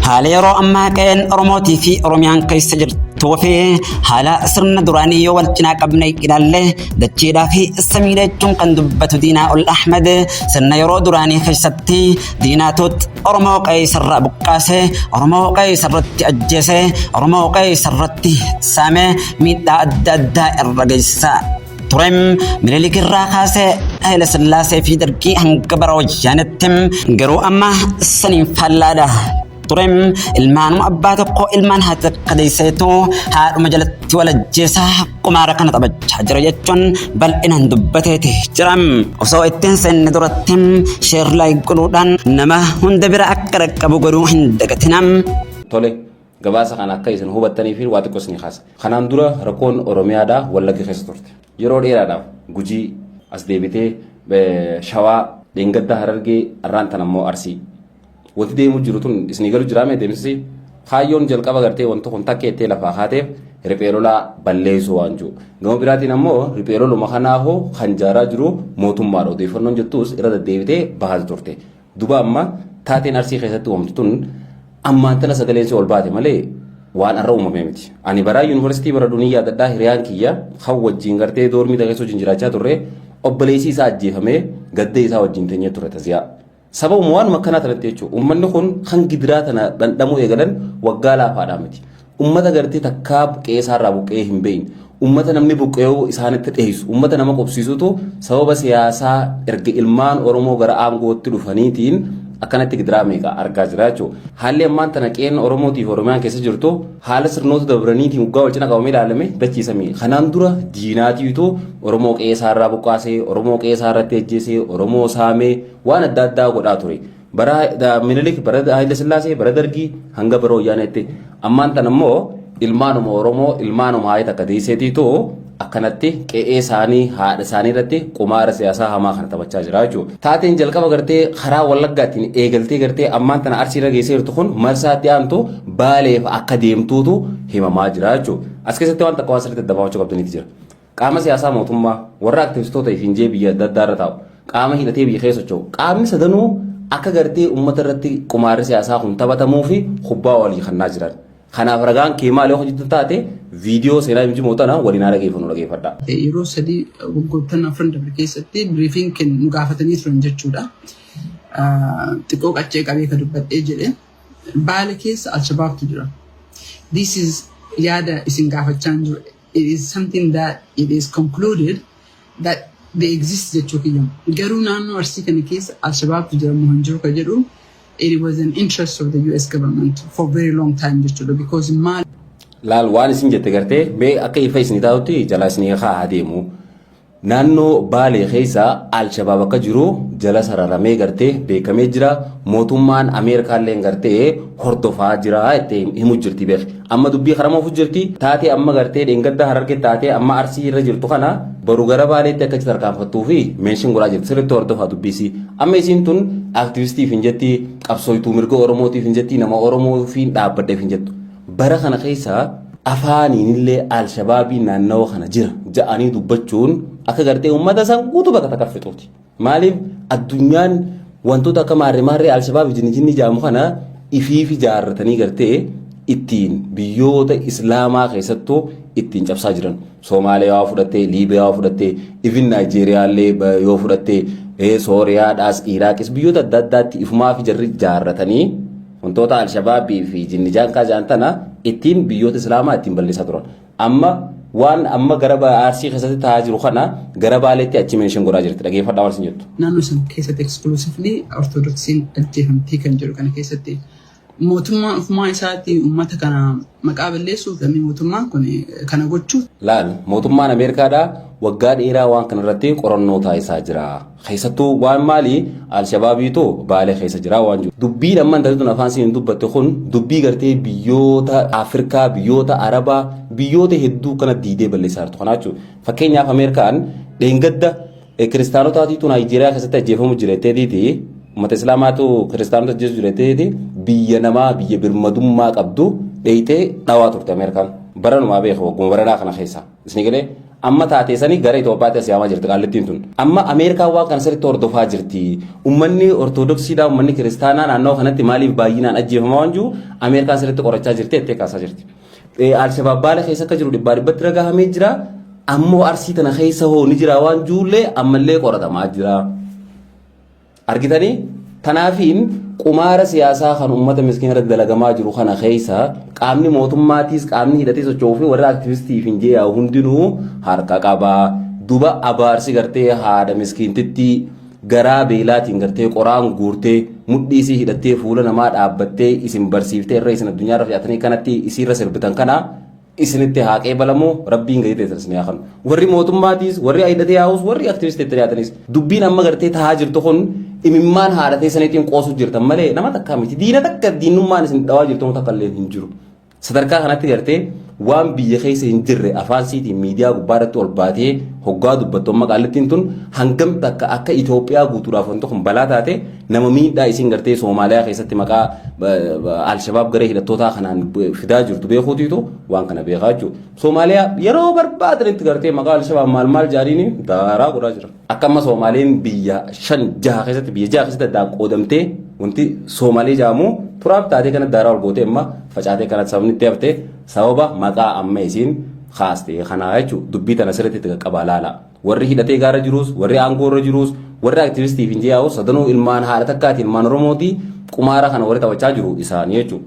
Haala yeroo ammaa qe'een Oromootii fi Oromiyaan keessa jirtuu fi haala sirna duraanii yoo wal cinaa qabne ilaalle dachiidhaa fi samiidha jechuun kan dubbatu Diinaa Ol Ahmed, sirna yeroo duraanii keessatti diinaatuut Oromoo qe'ee isarraa buqqaase, Oromoo qe'ee isarratti ajjeese, Oromoo qe'ee isarratti saame, miidhaa adda addaa irra geessisaa ture. Minilik irraa kaasee Haayila Sillaasee fi Dargii hanga bara Wayyaanetti, garuu amma saniin faallaadha ture. Ilmaanuma abbaa tokko, ilmaan haati takka deesseetu haadhuma jalatti wal ajjeesaa qumaara kana taphachaa jira jechuun bal'inaan dubbateeti jira. Osoo ittiin seenne duratti share, like godhuudhaan nama hunda bira akka dhaqqabu godhuu hin dagatina. Tole, gabaasa kana akka isin hubattanii fi waa xiqqoo isinii kaasa. Kanaan dura rakkoon Oromiyaadhaa Wallagga keessa turte. Yeroo dheeraadhaaf Gujii as deebitee, Shawaa, Dheengaddaa Harargee, arraan tan ammoo Arsii. Wanti deemuu jiru tun isinii galu jiraame deemsisi. Kaayyoon jalqaba gartee wanti kun takka ettee lafaa kaateef riphee lolaa balleessuu waan jiru. Gama biraatiin ammoo riphee loluma kanaafuu kan jaaraa jiru mootummaadha. Odeeffannoon jettuus irra deddeebitee bahaa turte. Duba amma taateen Arsii keessatti uumamtu tun ammaan tana sagaleen si ol baate malee waan har'a uumame miti. Ani baraa yuunivarsiitii bara dunii yaadadhaa, hiriyaan kiyya kan wajjin gartee doormii keessa wajjin jiraachaa turre obboleessi isaa ajjeefamee gaddee isaa wajjin teenyee ture taziyaa. Sababuma waanuma akkanaa tanatti jechuudha. Uummanni kun kan gidiraa tana dhandhamuu eegalan waggaa laafaadhaa miti. Uummata gartee takkaa buqqee isaarraa buqqee hin beekne. Uummata namni buqqee isaanitti dheessu. Uummata nama qubsiisutu sababa siyaasaa erga ilmaan Oromoo gara aangootti dhufaniitiin akkanatti gidiraa meeqa argaa jira jechuudha. Haalli ammaan tana qe'een Oromootiif Oromiyaan keessa jirtu haala sirnoota dabraniitiin waggaa wal cina qabamee ilaalame dachiisamii. Kanaan dura diinaatiitu Oromoo qe'ee isaarraa buqqaasee, Oromoo qe'ee isaarratti ajjeesee, Oromoo saamee waan adda addaa godhaa ture. Bara Minilik, bara Haayile Sillaasee, bara Dargii hanga bara Wayyaaneetti. Ammaan tan ammoo ilmaanuma Oromoo ilmaanuma haayee takka deesseetiitu akkanatti qe'ee isaanii haadha isaanii irratti qumaara siyaasaa hamaa kana taphachaa jira jechuudha. Taateen jalqaba gartee karaa Wallaggaatiin eegaltee gartee ammaan tana Arsii irra geessee jirtu kun marsaatti aantu Baaleef akka deemtuutu himamaa jira jechuudha. As keessatti waan takka waan sirriitti adda baafachuu qabdaniitu jira. Qaama siyaasaa mootummaa, warra aktivistoota ifiin jee biyya adda addaa irra taa'u, qaama hidhatee biyya keessa socho'u, qaamni sadanuu akka gartee uummata irratti qumaarri siyaasaa kun taphatamuu fi kubbaa walii kannaa jiran. Kanaaf ragaan kee maali yoo hojjetan taate, viidiyoo seenaa himjimoo tana waliin haa dhageeffannu, dhageeffadha. Yeroo 3 waggoottan 4 darbe keessatti briefing kennu gaafatanii turan jechuudha. Xiqqoo qaccee qabee ka dubbadhee jedhe. Baale keessa Alshabaabtu jira. This is yaada isin gaafachaa hin jiru. It is something that it is concluded that they exist jechuu kiyya. Garuu naannoo Arsii kana keessa Alshabaabtu jira moo hin jiru ka jedhu, it was an interest of the US government for very long time jechuudha, because maal Laal, waan isin jette gartee mee akka ifa isinii taa'utti jalaa isinii haa deemu. Naannoo Baalee keessa Alshabaab akka jiru jala sararamee gartee beekamee jira. Mootummaan Ameerikaallee gartee hordofaa jira jettee himu jirti beek. Amma dubbii karaa ofu jirti. Taatee amma gartee dheengadda Hararge taatee amma Arsii irra jirtu kana boru gara Baaleetti akka tarkaanfattuu fi meeshin godhaa jirti. Sirriitti hordofaa dubbiisi. Amma isiin tun aktivistiif hin jetti, qabsooytuu mirga Oromootiif hin jetti, nama Oromoo fi dhaabbadheef hin jettu. Bara kana keessa afaaniinillee Alshabaabii naannawa kana jira ja'anii dubbachuun akka gartee uummata san guutuu bakka takka fixuuti. Maaliif addunyaan wantoota akka maarree maarree Alshabaab jinni jinni jedhamu kana ifiif ijaarratanii gartee ittiin biyyoota Islaamaa keessattuu ittiin cabsaa jiran. Soomaaliyaa yoo fudhattee, Liibiyaa yoo fudhattee, even Naayijeeriyaallee yoo fudhattee, Sooriyaadhaas, Iraaqis, biyyoota adda addaatti ifumaa fi jarri ijaarratanii wantoota Alshabaabii fi jinni jaankaa jaan tana ittiin biyyoota Islaamaa ittiin balleessaa turan. Amma waan amma gara Arsii keessatti ta'aa jiru kana gara Baaleetti achi meeshaan godhaa jirti. Dhageeffadhaa waan isin jettu. Naannoo san keessatti exclusively Ortodoksiin ajjeefamtee kan jedhu kana keessatti mootummaan ofumaa isaatii uummata kana maqaa balleessuuf namni mootummaan kun kana gochuuf Laal, mootummaan Ameerikaadhaa waggaa dheeraa waan kanarratti qorannoo taasisaa jira. Keessattuu waan maali Alshabaabiitu Baalee keessa jira waan jiru. Dubbiin amma intalli tun afaan siin dubbatte kun dubbii gartee biyyoota Afrikaa, biyyoota Arabaa, biyyoota hedduu kana diidee balleessaa jirtu kana jechuudha. Fakkeenyaaf Ameerikaan dheengadda kiristaanotaatiitu Naayijeeriyaa keessatti ajjeefamu jira jetteetiiti, uummata Islaamaatu kiristaanota ajjeesu jira jetteetiiti, biyya namaa biyya birmadummaa qabdu dheeyitee dhawaa turte Ameerikaan. Baranumaa beeka, wagguma baranaa kana keessa. Isin galee Amma taatee sanii gara Itoophiyaatti as yaamaa jirti qaallittiin tun. Amma Ameerikaan waan kana sirriitti hordofaa jirti. Uummanni Ortodoksiidhaa, uummanni Kiristaanaa naannoo kanatti maaliif baay'inaan ajjeefamaa waan jiru Ameerikaan sirriitti qorachaa jirti jettee kaasaa jirti. Alshabaab Baale keessa akka jiru dhibbaa dhibbatti ragahamee jira. Ammoo Arsii tana keessa hoo ni jira waan jiruullee ammallee qoratamaa jira. Argitanii, tanaafiin qumaara siyaasaa kan uummata miskiina irratti dalagamaa jiru kana keessa qaamni mootummaatiis, qaamni hidhatee socho'uu fi warra aktivistiif hin jeeyaa hundinuu harka qabaa. Duba abaarsi gartee haadha miskiintitti garaa beelaatiin gartee qoraan guurtee, mudhii isii hidhattee, fuula namaa dhaabbattee isin barsiiftee, irra isin addunyaa irra fe'atanii kanatti isiirra sirbitan kana isinitti haa qeebalamu. Rabbiin gadi ta'e isin haa kanu. Warri mootummaatiis, warri hidhatee yaa'us, warri aktivistii itti dhiyaatanis, dubbiin amma gartee tahaa jirtu kun imimmaan haadhatee saniitiin qoosu jirtan malee nama takkaa miti. Diina takka diinummaan isin dhawaa jirtu takka illee hin jiru. Sadarkaa kanatti gartee waan biyya keessa hin jirre afaan siitiin miidiyaa gubbaarratti ol baatee hoggaa dubbattu, amma qaallittiin tun hangam takka akka Itoophiyaa guutuudhaaf wanti kun balaa taate, nama miidhaa isin gartee Soomaaliyaa keessatti maqaa Alshabaab garee hidhattootaa kanaan fidaa jirtu beekuutiitu waan kana beekaa jechuudha. Soomaaliyaa yeroo barbaadanitti gartee maqaa Alshabaab maal maal jaaniini daaraa godhaa jira. Akka amma Soomaaleen biyya shan jaha keessatti, biyya jaha keessatti addaan qoodamtee, wanti Soomaalee jedhamu turaaf taatee kana daaraa ol gootee amma facaatee kanatti sababni itti hafte sababa maqaa amma isiin kaaste kanaa jechuudha. Dubbii tana sirriitti itti qaqqabaa laala. Warri hidhatee gaara jirus, warri aangoo irra jirus, warri aktivistiif hin jeeyaa'u sadanuu ilmaan haadha takkaati, ilmaan Oromooti. Qumaara kana warri taphachaa jiru isaanii jechuudha.